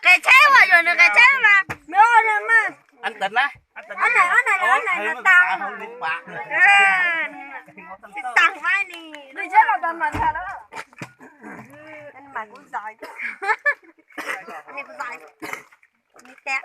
Qe tsheb mas, yuav nws qe tsheb mas. Ob neeg, ob neeg, ob neeg no tas. Tsis tas mas ni. Mas kuv zais. Ni kuv zais. Ni tes.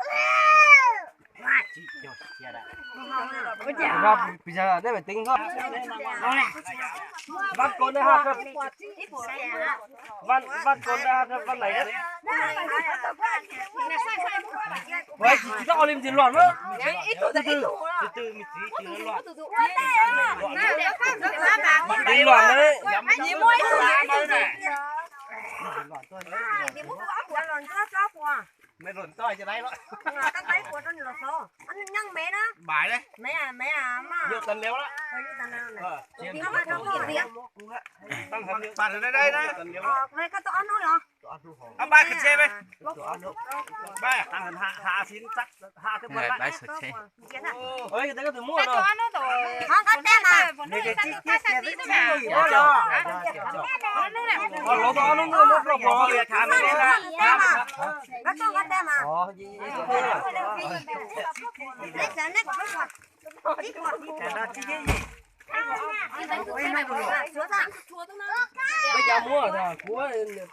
Peb cov muab kuv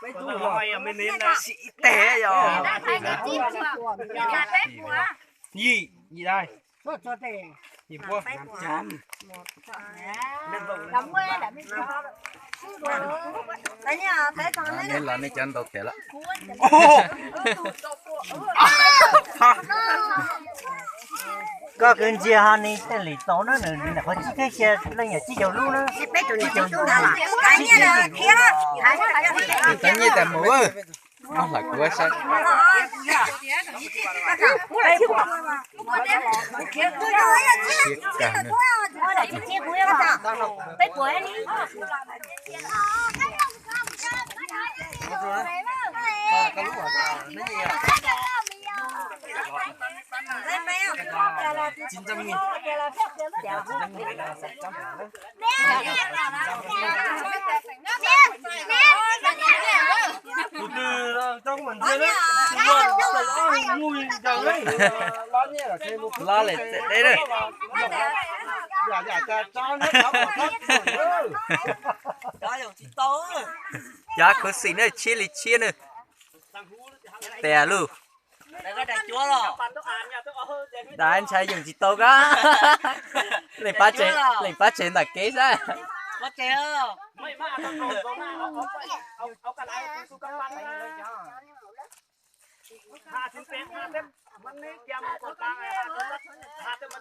peb tug los ib teg yog yim, yim dai, yim puas. Nej los nej cov ntau tiag lawm. Koj kwv ntsia ho ni tej lim tau na, nws qhov tsib thiab xya leej yog tsib caug lub na. Tau nyiaj tas mus, lam kuv saib. Los lawm txawm deb. Cov khuv xim na, tshiab li tshiab na. Tes lug. Dab ntshai yoog tsis tau kab. Leej pab tsev ntawm kev xwb.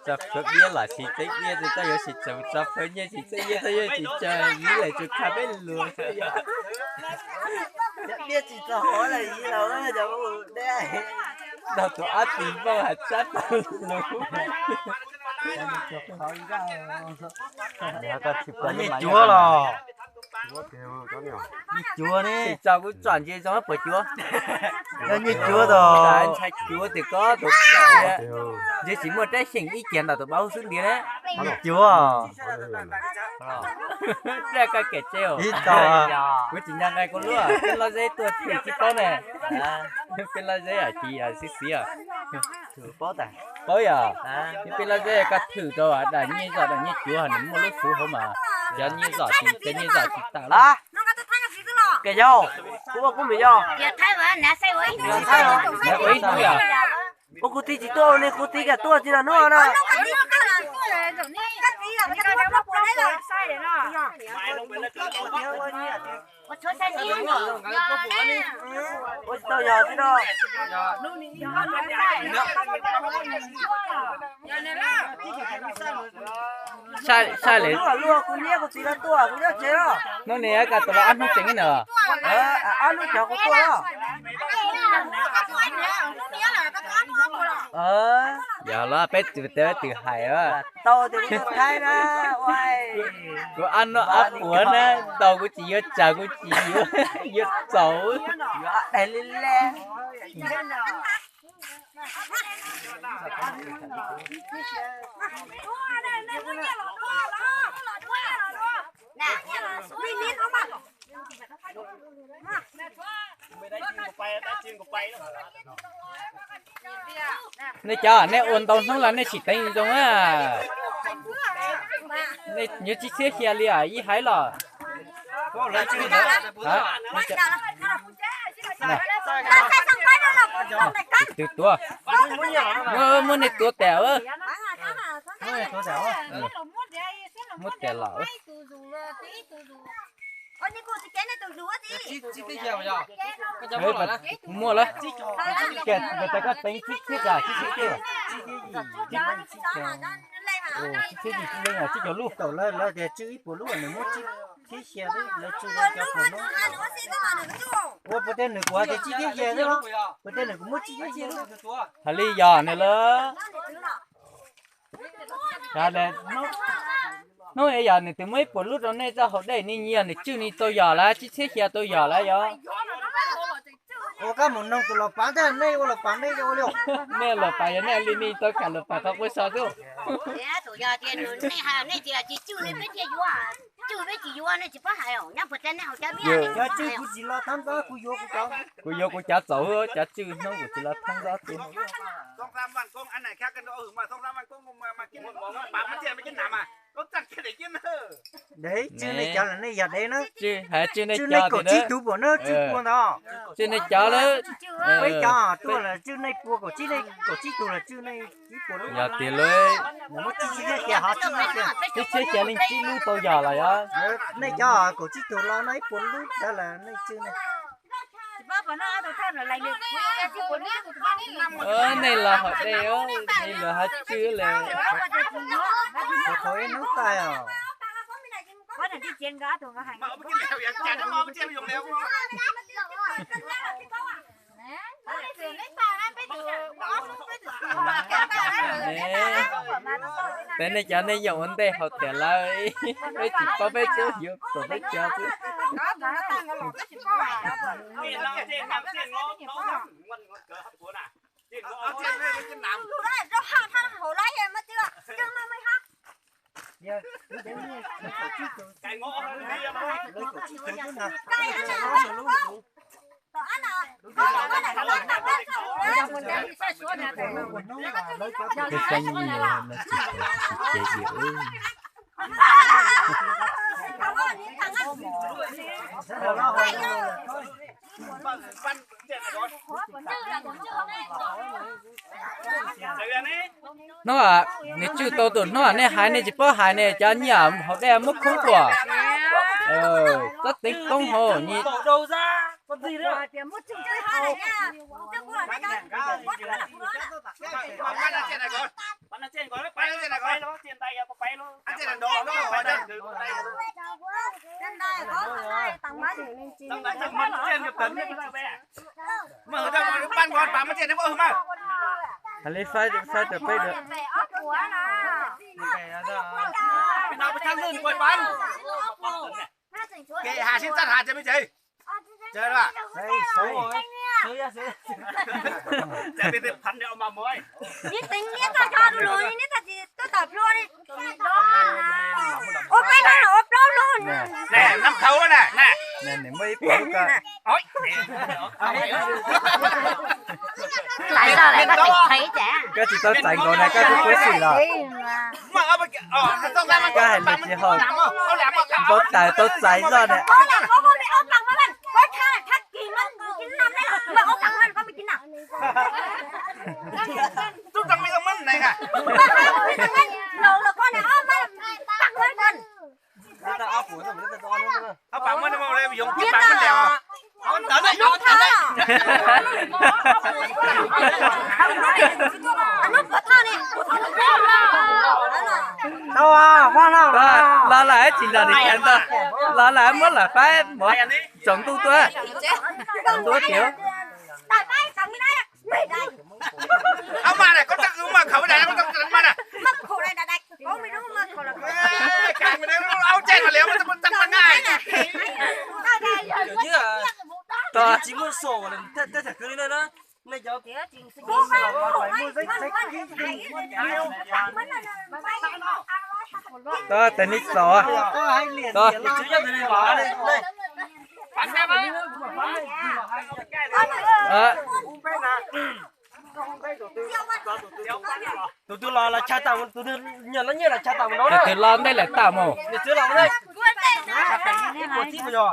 Tso khawb diab los sis teb diab tsis tau yuav sis txaus, tso khawb nyiaj sis teb diab tsis tau yuav sis txaus, yim lawm tsuas kha peb lus xwb yog. Nrog tus ob txiv npauj has tsab tau lus. Nyiaj cuav los. Nyiaj cuav ne. Tso kuv tsom ntsia zoo puas cuav. Yog nyiaj cuav tau. Ntshai cuav tias koj tus ntsia tsis muaj rab xyeem ib kiag ntawm tus paub xwb ntiag ne. Nyiaj cuav. Pliaj koj kem tsev. Kuv tsis nco nqe kuv lub, peb loj zeb tuaj thwm tsis paub ne. Peb loj zeb tis xiv xiv. Paub yog, peb loj zeb koj thwm rau dam nyiaj zom dam nyiaj cuav nws muaj lub xuv hauv mas, cov nyiaj zom tsis, cov nyiaj zom tsis tas lawm. Kem yog, kuv ua kuv mus yog. Ua ib hnub yog. Ua kuv tij tsis tuaj, nej kuv tij kam tuaj tsis los hnub no na. Ua tsis tau yog tsis no. Sai, sai li. Hnub no koj tus los ob hnub tseem na. Yog los peb tus tes twm hais. Kuv ob no ob puav na, tau kuv tsis yuav tsawg kuv tsis yuav, yuav txaus. Nej cov nej ua ntau hnub los nej tsis teev zoo na. Nej yuav tsib txhiab xya li ib haiv los. Tus tuav, muab nej tuav tas. Muab tas los. Muaj lawm, koj teev tsib txhiab, tsib txhiab, tsib txhiab yim, tsib caug lub. Thaum lawv tias tswj ib puas lub nws muab tsib txhiab xya, lawv tswj cov puas no. Ua puas tej nws kuv hais tias tsib txhiab xya xwb, puas tej nws kuv muab tsib txhiab xya lub. Hais li yog nws lawm. Hnub es yog nws twb muab ib puas lub rau nej txoj hauv dej, nej nyiag nws tswj nej tau yog lawm, tsib txhiab xya tau yog lawm yog. Ua koj mus noog tus los pav ntag, nej ua los pav nej ua li. Nej los pav yog nej li nej tau kam los pav qhov pub so xwb. Cov tswj kuv tsis los thab ntxob, kuv yuav kuv cov. Kuv yuav kuv cov txaus, cov tswj hnub kuv tsis los thab ntxob. Dev, tswj nej cov los nej yog dev na. Tswj hais tswj nej cov kaum tsib tug pua na, tswj pua ntawd. Tswj nej cov lawm. Peb cov tuaj los tswj nej pua, kaum tsib, kaum tsib tug los tswj nej ib puas lub. Yog tiag lawm. Muab tsib txhiab xya, ho tsib txhiab xya, tsib txhiab xya leej tsib lub tau yog los yog. Nej cov kaum tsib tug los no ib puas lub ntawd los nej tswj nej. Nej los hauv dej, nej los hauv tswj lawm. Qhov ib hnub tais os. Peb nej cov nej yeej ua ntej haus tias lawv, peb tsis paub peb tsuas yuav kom peb cov xwb. Tus xeeb no ces hnub, nws tswj tau tus hnub nej hais nej tsis paub hais ne, cov nyiaj hauv dej muab khoob tuaj. Txhob teev koob hauv nyi. Hais li faib, faib rau peb dua. Kev hav sib txaj hav ces me ntsis. Nab khau na. Nws muaj ib puas lub ko. Koj tsis tau txais nkaus na, koj twb puab xim los. Koj hais lus tsis haum. Npau taws tau txais zoj na. Tau, los lawm tsis nrog nws cov ntag, los lawm muab lawm faib mov tsaus ntuj tuaj, tsaus ntuj tiag. Tau, tes neb txaus. Tau. Tus twg los los tshaj tawm, tus twg nyiam los nyiam los tshaj tawm mus no. Tus twg los ntej lawm tawm mus. Mus no.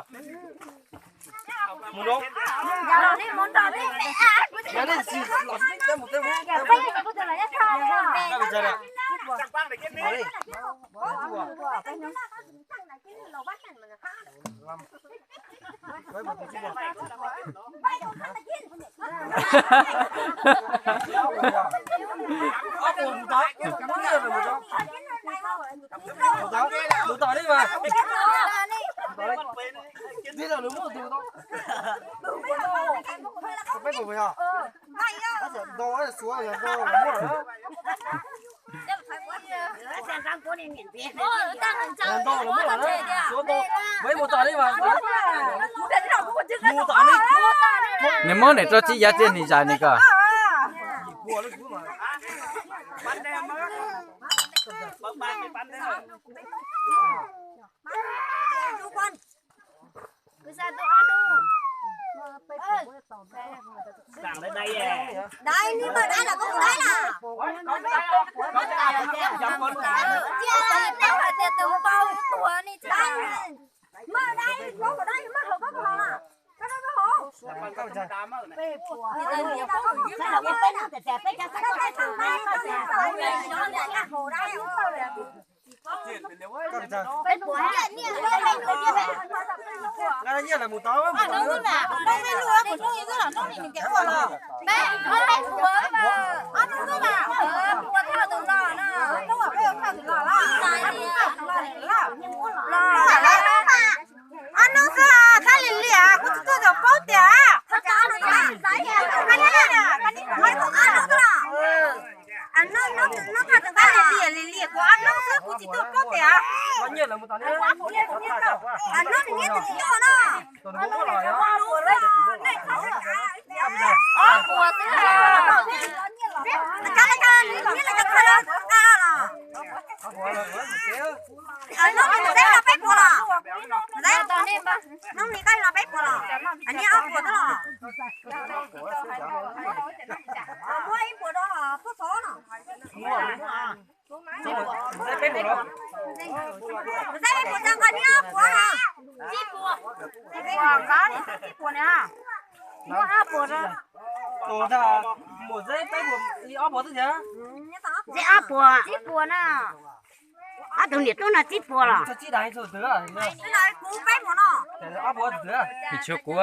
Nws muab nws rau txiv yav txiag nws zais nws ko. Ob hnub xwb, qab li liam kuv tsis tuaj tau paub tias. Qab li liam li liam kuv ob hnub xwb kuv tsis tuaj paub tias. Hnub nws nyiam tus tsis tuaj no. Hnub nws qab li no peb puas los? Hnub nws qab li no peb puas los? Nyiam ob puas xwb los? Muab ib puas rau pub xov no. Mus saib peb puas tag nqos nyiam ob puas no. Peb puas nqab li peb puas na. Muab ob puas rau. Mus saib peb puas li ob puas xwb thiab. Saib ob puas. Peb puas na. Ob tug niam tub no tsib puas los? Kuv peb puas no. Nim tshuav kuv.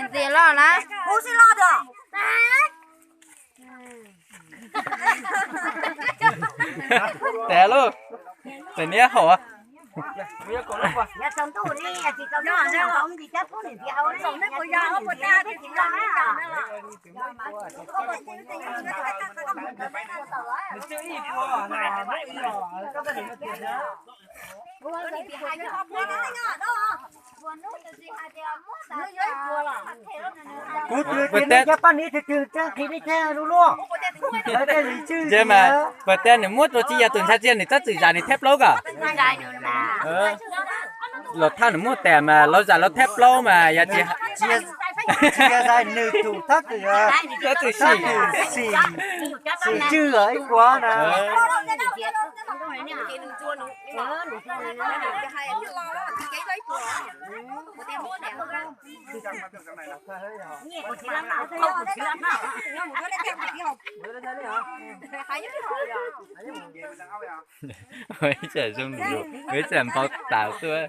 Ntxias los na. Kuv tsis los tiag. Tes lauj, tes niab haum. Kuv tus txiv neej cov poj niam twg twg tseem qhia nej tag lub luaj. Ces mas puas tias nws muab rau txiv yav tus ntxhais txiag nws txhob txwm zam nws thab plaub kom. Los thaj nws muab tas mas lawv zam lawv thab plaub mas yog tsis txiv zam nws tus thab txwm, thab txwm sim, sim tswj ib puas na. Ib tsam zoo lus, ib tsam npau taws tuaj.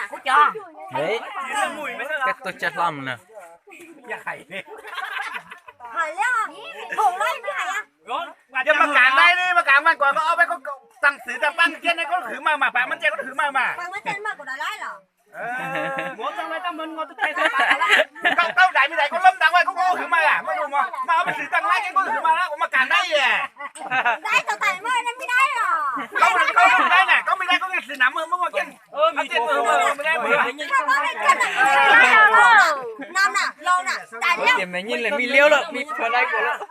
Koj tuaj tsab hlob mus na. Yog mas kam dai li, mas kam mas kom koj ob peb koj tag xwm tag pab kiag ne, koj lub hwm mas mas pam mas ntsej koj lub hwm mas mas. Koj tau dais me dais koj lub ntawd koj lub hwm mas mas ob peb xwm tag lab kiag koj lub hwm mas ua mas kam dai. Koj lub dais na, koj me dais koj lub hwm mas mas. Tias me nyeej lawm me liab lawm me pha dai kuv lawm.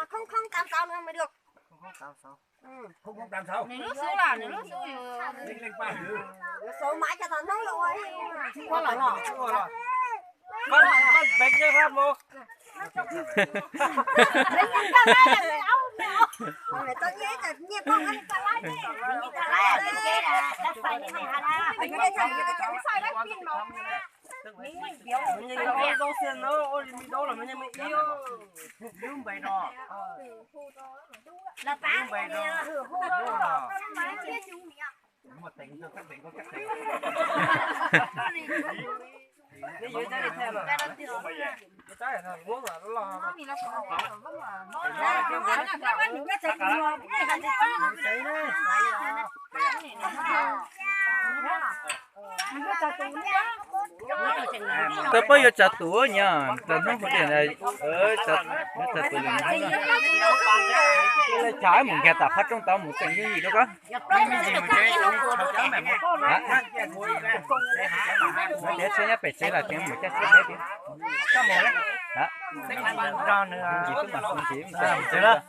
Không, không tám sáu nữa mới được. Không, không tám sáu. Nws lub xub los, nws lub xub yus. Số mãi cho tao nấu rồi. Có lỏ lỏ. Văn, văn bạch nha Phát mô. Mày tao nhé, tao nhé con. Mày tao lái, tao lái, tao lái, tao lái, tao lái. Nws nyob ua dau xiab no, ua li me dau los me nyob me ib. Lub npe no. Lub npe no. Lub no. Muaj teev rau koj teev koj koj teev. Neb yuav ib tsob li thiaj los. Tau pab yuav tsav tus nyob, tau hnub hu tias tsav tus li. Chav mus nkag tom qhov rooj tau mus tseem yooj yim rau koj. Tias tsheb nyob pem tsev los tseem mus caij tsheb peb tias. Mus lawm. Mus lawm. Mus lawm. Mus lawm.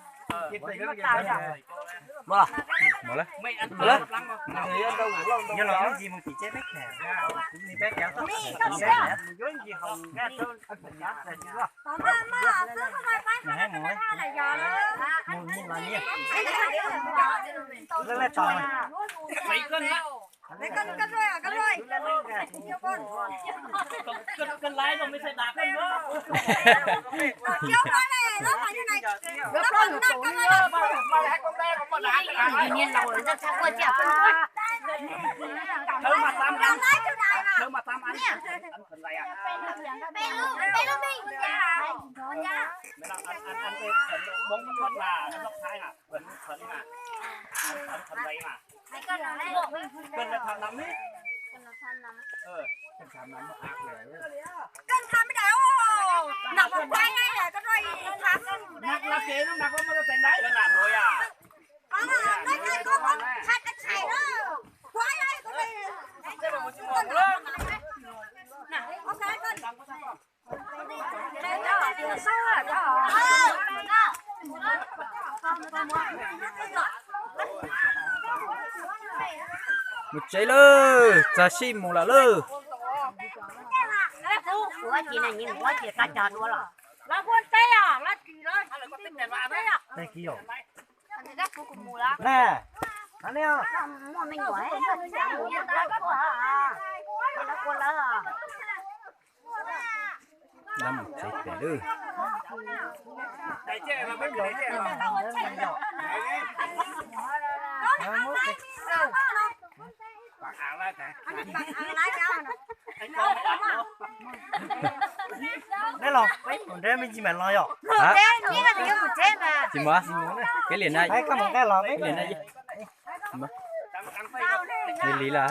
Mus tsev lawm, txog sij mus lawm lawm. Mus tsev pem lawm. Neb los peb mus nrhiav me ntsis mam los yom. Tsis mus, peb li na, peb li na. Li li lawm.